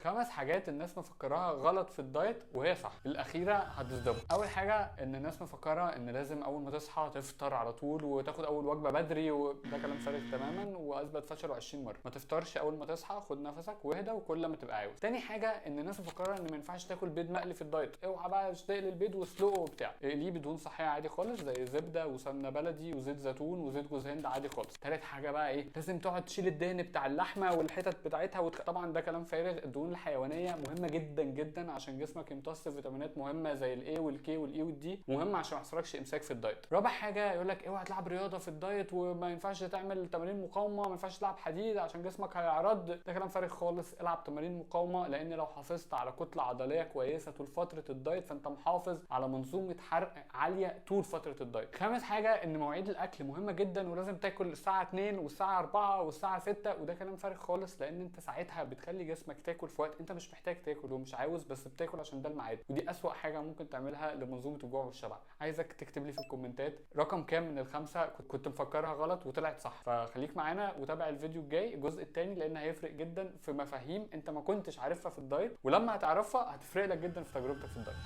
خمس حاجات الناس مفكراها غلط في الدايت وهي صح، الاخيرة هتصدمك. اول حاجة ان الناس مفكرة ان لازم اول ما تصحى تفطر على طول وتاخد اول وجبة بدري، وده كلام فارغ تماما واثبت فشله 20 مره. ما تفطرش اول ما تصحى، خد نفسك واهدى وكل ما تبقى عاوز. تاني حاجة ان الناس مفكرة ان ما ينفعش تاكل بيض مقلي في الدايت، اوعى بقى تقلي البيض واسلقه وبتاع، اقلية بدهون صحية عادي خالص زي زبدة وسمنه بلدي وزيت زيتون وزيت جوز هند عادي خالص. تالت حاجة بقى ايه؟ لازم تقعد تشيل الدهن بتاع اللحمة والحتت بتاعتها طبعا ده كلام فارغ. الدهون الحيوانية مهمة جدا جدا عشان جسمك يمتص فيتامينات مهمة زي ال A وال K وال E وال D، مهم عشان ما يحصلكش امساك في الدايت. رابع حاجة يقول لك اوعى تلعب رياضة في الدايت وما ينفعش تعمل تمارين مقاومه، ما ينفعش تلعب حديد عشان جسمك هيعرض، ده كلام فارغ خالص. العب تمارين مقاومة، لان لو حافظت على كتلة عضلية كويسة طول فترة الدايت فانت محافظ على منظومة حرق عالية طول فترة الدايت. خامس حاجة ان مواعيد الاكل مهمة جدا ولازم تاكل الساعة 2 والساعة 4 والساعة 6، وده كلام فارغ خالص، لان انت ساعتها بتخلي جسمك تاكل في وقت انت مش محتاج تاكل ومش عاوز، بس بتاكل عشان ده الميعاد، ودي اسوأ حاجة ممكن تعملها لمنظومه الجوع والشبع. عايزك تكتب لي في الكومنتات رقم كام من الخمسة كنت مفكرها غلط وطلعت صح. فخليك معانا وتابع الفيديو الجاي الجزء الثاني، لان هيفرق جدا في مفاهيم انت ما كنتش عارفها في الدايت، ولما هتعرفها هتفرق لك جدا في تجربتك في الدايت.